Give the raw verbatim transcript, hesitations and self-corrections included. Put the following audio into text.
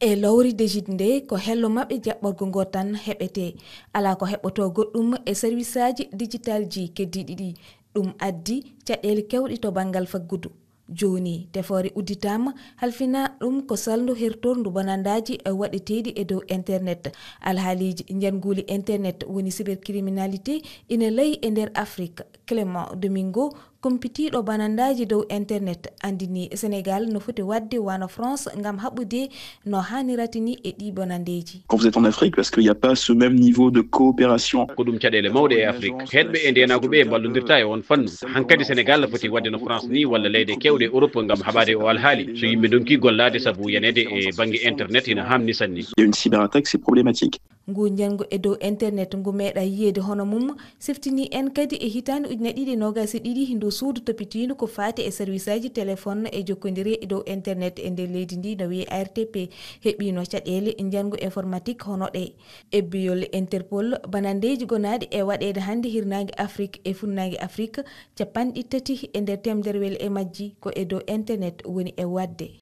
E lowri DGID nde, ko hello maɓɓe jaɓɓorgo ngo tan heɓetee. Alaa ko heɓɓotoo goɗɗum e serwisaaji digital ji keddiiɗi ɗi. Ɗum addi caɗeele keewɗe to banngal faggudu. Jooni, tefoore udditaama, halfinaa ɗum ko salndu hertorndu bonandaaji waɗeteeɗi e dow internet. Alhaaliiji njannguuli internet woni cybercriminalité ina layi e nder Afrik. Clément Domingo, kumpitiiɗo bonandaaji dow internet, anndini Senegal no foti waɗde wano France ngam haɓude no haanirata ni e ɗi bonandeeji. Quand vous êtes en Afrique, parce qu'il n'y a pas ce même niveau de coopération. Ko ɗum caɗeele mawɗe e Afrik. Heɗɓe e ndeenaagu ɓe mballondirta e on fannu. Hankadi Senegal foti waɗde no France ni walla leyɗe kewɗe Europe ngam haɓaade o alhaali. So yimɓe ndonki gollaade sabu yaneede e bannge internet ina haamni sanne. Il y a une cyberattaque, c'est problématique. Ngu njanngu e dow internet ngu meeɗa yiyeede hono mum, siftini en kadi e hitaande ujine ɗiɗi e noogas e ɗiɗi ndu suudu topitiindu ko faati e serwisaaji telefoŋ e jokkondire e dow internet e nder leydi ndi no wiye A R T P heɓiino caɗeele njanngu informatique hono ɗe. Ebbiyol Interpol, bonandeeji gonaaɗi e waɗeede hannde hirnaange Afrik e funnaange Afrik, capanɗe tati e nder teemederwel e majji ko e dow internet woni e waɗde.